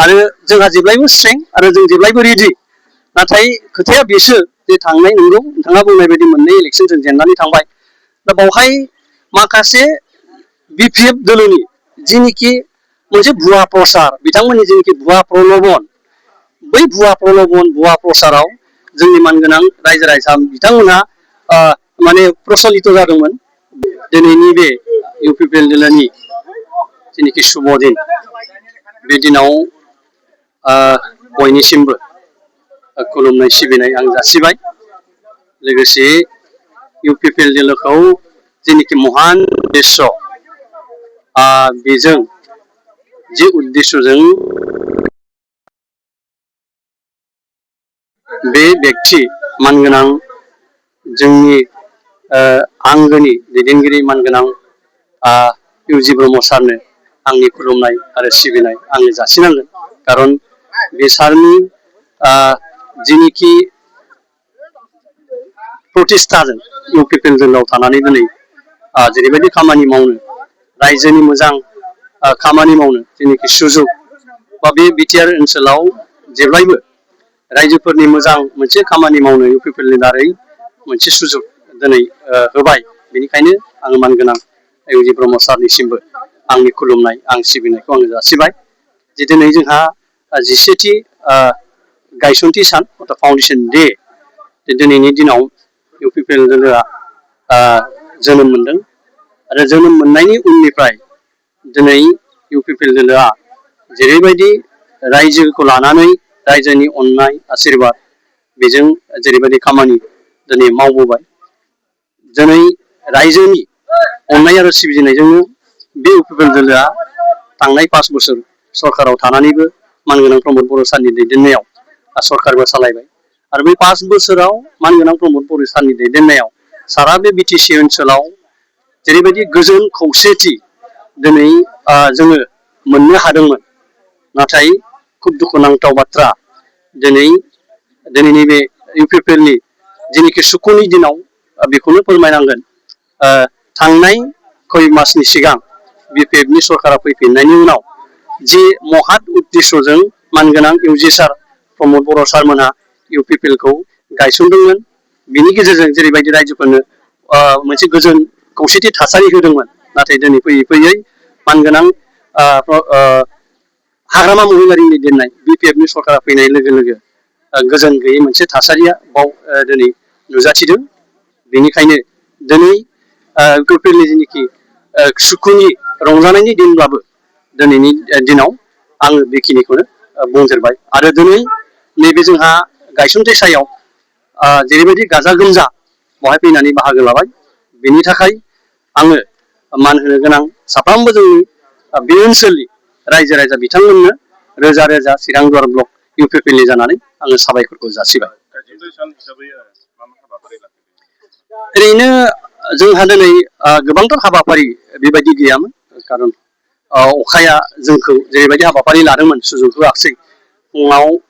आरो जोंहा जेब्लायबो स्ट्रेंथ आरो जों जेब्लायबो रेडि नाथाय खोथाया बेसो जे थांनाय नंगौ नोंथाङा बुंनाय बायदि मोननै इलेक्शन जों जेननानै थांबाय दा बावहाय माखासे बिपिएफ दोलोनि जिनिखि मोनसे भुवा प्रसार बिथांमोननि जिनिखि भुवा प्रलोभन बै भुवा प्रलोभन भुवा प्रसाराव जोंनि मानगोनां रायजो राजा बिथांमोना माने प्रचलित जादोंमोन दिनैनि बे इउपिपिएल दोलोनि जिनिखि शुभ दिन बे दिनाव बयनिसिमबो खुलुमनाय सिबिनाय आं जासिबाय लोगोसे इउपिपिएल दोलोखौ जिनिखि महान उद्देश्य बेजों जे उद्देश्यजों बे व्यक्ति मानगोनां जोंनि आंगोनि दैदेनगिरि मानगोनां इउजि ब्रह्म सारनो आंनि खुलुमनाय आरो सिबिनाय आङो जासिनांगोन खारन बे सारनि जिनिखि प्रतिष्ठाजों इउपिपिएल दोलोआव थानानै दिनै जेरैबायदि खामानि मावनो रायजोनि मोजां खामानि मावनो जिनिखि सुजुग बा बे बिटिआर ओनसोलाव जेब्लायबो रायजोफोरनि मोजां मोनसे खामानि मावनो इउपिपिएलनि दारै मोनसे सुजुग दिनै होबाय बेनिखायनो आं मानगोनां इउजि ब्रह्म सारनिसिमबो आंनि खुलुमनाय आं सिबिनायखौ आङो जासिबाय जे दिनै जोंहा 10थि गायसनथि सान अर्थात फाउन्डेसन डे दिनैनि दिनाव इउपिपिएल दोलोआ जोनोम मोनदों आरो जोनोम मोननायनि उननिफ्राय दिनै इउपिपिएल दोलोआ जेरैबायदि रायजोखौ लानानै रायजोनि अननाय आशीर्बाद बेजों जेरैबायदि खामानि दिनै मावबोबाय दिनै रायजोनि अननाय आरो सिबिनायजोंनो बे इउपिपिएल दोलोआ थांनाय 5 बोसोर सरकाराव थानानैबो मानगोनां प्रमद बर' सारनि दैदेननायाव सरकारबो सालायबाय आरो बे 5 बोसोराव मानगोनां प्रमद बर' सारनि दैदेननायाव सारा बे बिटिसि ओनसोलाव जेरैबायदि गोजोन खौसेथि दिनै जोङो मोननो हादोंमोन नाथाय खुब दुखुनांथाव बाथ्रा दिनैनि बे इउपिपिएलनि जिनिखि सुखुनि दिनाव बेखौनो फोरमायनांगोन थांनाय खय मासनि सिगां बिपिएफनि सरकारा फैफिननायनि उनाव जि महात उद्देश्यजों मानगोनां इउजि सार प्रमद बर' सारमोनहा इउपिपिएलखौ गायसनदोंमोन बिनि गेजेरजों जेरैबायदि रायजोफोरनो मोनसे गोजोन खौसेथि थासारि होदोंमोन नाथाय दिनै फैयै फैयै मानगोनां हाग्रामा महिलारिनि दोननाय बिपिएफनि सरकारा फैनाय लोगो लोगो गोजोन गैयै मोनसे थासारिया बाव दिनै नुजाथिदों बेनिखायनो दिनै इउपिपिएलनि जिनिखि सुखुनि रंजानायनि दिनब्लाबो दिनैनि दिनाव आङो बेखिनिखौनो बुंजोबबाय आरो दिनै नैबे जोंहा गायसनथाइ सायाव जेरैबायदि गाजा गोमजा बहाय फैनानै बाहागो लाबाय बेनि थाखाय आङो मान होनो गोनां साफ्रोमबो जोंनि बे ओनसोलनि रायजो राजा बिथांमोननो रोजा रोजा चिरां दुवार ब्लक इउपिपिएलनि जानानै आङो साबायखरखौ जासिबाय ओरैनो जोंहा दिनै गोबांथार हाबाफारि बेबायदि गैयामोन खारन अखाया जोंखौ जेरैबायदि हाबाफारि लादोंमोन सुजुग होआखिसै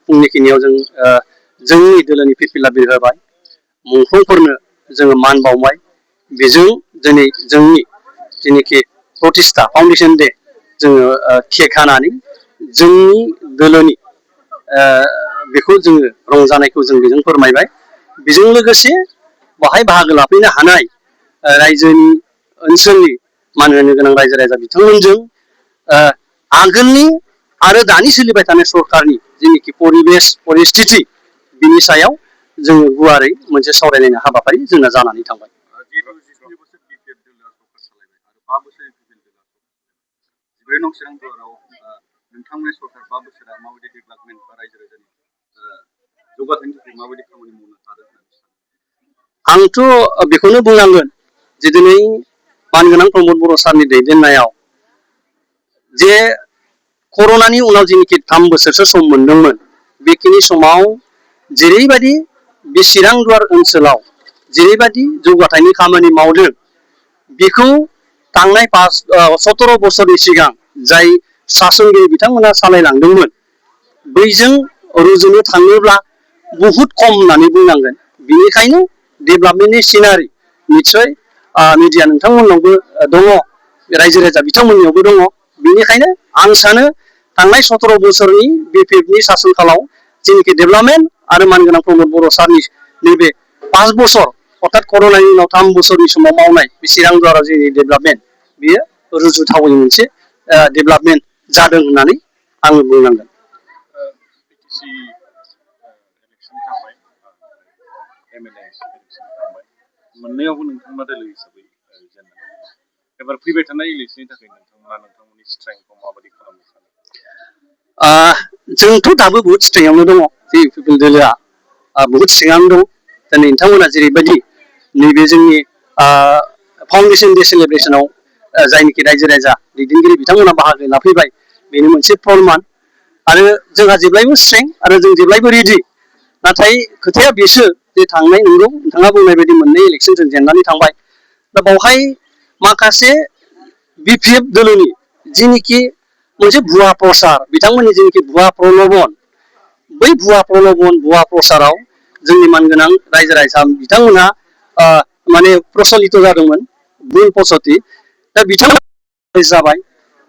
फुंनिखिनियाव जोंनि दोलोनि फिरफिला बिरहोबाय मुंख्लंफोरनो जोङो मान बावबाय बेजों दिनै जोंनि जिनिखि प्रतिष्ठा फाउन्डेसन डे जोङो केक हानानै जोंनि दोलोनि बेखौ जोङो रंजानायखौ जों बेजों फोरमायबाय बेजों लोगोसे बाहाय बाहागो लाफैनो हानाय रायजोनि ओनसोलनि मान होनो गोनां रायजो राजा बिथांमोनजों आगोलनि आरो दानि सोलिबाय थानाय सरकारनि जिनिखि परिबेस परिस्थिति बिनि सायाव जोङो गुवारै मोनसे सावरायलायनाय हाबाफारि जोंना जानानै थांबाय आंथ' बेखौनो बुंनांगोन जे दिनै मानगोनां प्रमद बर' सारनि दैदेननायाव जे कर'नानि उनाव जिनिखि 3 बोसोरसो सम मोनदोंमोन बेखिनि समाव जेरैबायदि बे चिरां दुवार ओनसोलाव जेरैबायदि जौगाथायनि खामानि मावदों बेखौ थांनाय 17 बोसोरनि सिगां जाय सासनगिरि बिथांमोना सालायलांदोंमोन बैजों रुजुनो थाङोब्ला बहुद खम होननानै बुंनांगोन बेनिखायनो डेभेलपमेन्टनि सिनारि निस्सय मिडिया नोंथांमोननावबो दङ रायजो राजा बिथांमोननियावबो दङ बेनिखायनो आं सानो थांनाय 17 बोसोरनि बिपिएफनि सासनकालाव जेनिखि डेभेलपमेन्ट आरो मानगोनां प्रमद बर' सारनि नैबे 5 बोसोर अर्थात कर'नानि उनाव 3 बोसोरनि समाव मावनाय बे चिरां द्वारा जोंनि डेभेलपमेन्ट बेयो रुजुथावै मोनसे डेभेलपमेन्ट जादों होननानै आङो बुंनांगोन। मोननैयावबो नोंथांमोना दोलो हिसाबै एबार फैबाय थानाय इलेक्सननि थाखाय नोंथांमोननि स्ट्रेंथखौ माबायदि खालामनो सानो? जोंथ' दाबो बहुद स्ट्रेंआवनो दङ जे पिपल दोलोआ बहुद सिङावनो दं। दिनै नोंथांमोना जेरैबायदि नैबे जोंनि फाउन्डेसन डे सेलेब्रेसनाव जायनिखि रायजो राजा दैदेनगिरि बिथांमोना बाहागो लाफैबाय बेनो मोनसे प्रमान आरो जोंहा जेब्लायबो स्ट्रें आरो जों जेब्लायबो रेडि। नाथाय खोथाया बेसो जे थांनाय नंगौ नोंथाङा बुंनाय बायदि मोननै इलेक्सन जों जेननानै थांबाय। दा बावहाय माखासे बिपिएफ दोलोनि जिनिखि मोनसे भुवा प्रसार बिथांमोननि जेनिखि भुवा प्रल'भन बै भुवा प्रल'भन भुवा प्रसाराव जोंनि मानगोनां रायजो राजा बिथांमोनहा माने प्रसलित जादोंमोन भुल पसति। दा बिथांमोना जाबाय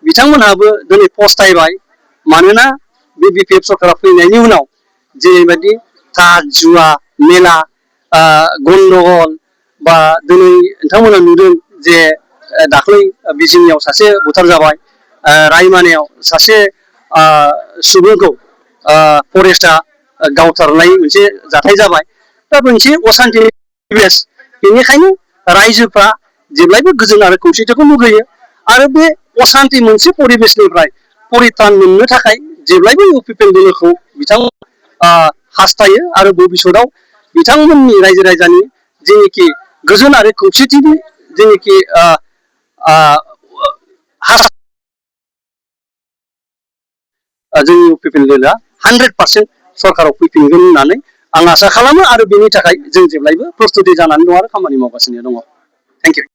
बिथांमोनहाबो दिनै पस्तायबाय मानोना बे बिपिएफ सरकारा फैनायनि उनाव जेरैबायदि काट जुवा मेला गन्दगल बा दिनै नोंथांमोना नुदों जे दाख्लै बिजिनियाव सासे बुथार जाबाय, रायमानायाव सासे सुबुंखौ फरेस्टआ गावथारनाय मोनसे जाथाय जाबाय। दा मोनसे असान्ति परिबेस बेनिखायनो रायजोफ्रा जेब्लायबो गोजोन आरो खौसेथिखौ लुगैयो आरो बे असान्ति मोनसे परिबेसनिफ्राय परित्रान मोननो थाखाय जेब्लायबो इउपिपिएल दोलोखौ बिथांमोना हास्थायो आरो भबिष्यतआव बिथांमोननि रायजो राजानि जेनिखि गोजोन आरो खौसेथिनि जेनिखि जोंनि इउपिपिएल दोलोआ 100% सरकाराव फैफिनगोन होननानै आं आसा खालामो आरो बेनि थाखाय जों जेब्लायबो प्रस्तुति जानानै दं आरो खामानि मावगासिनो दङ। Thank you.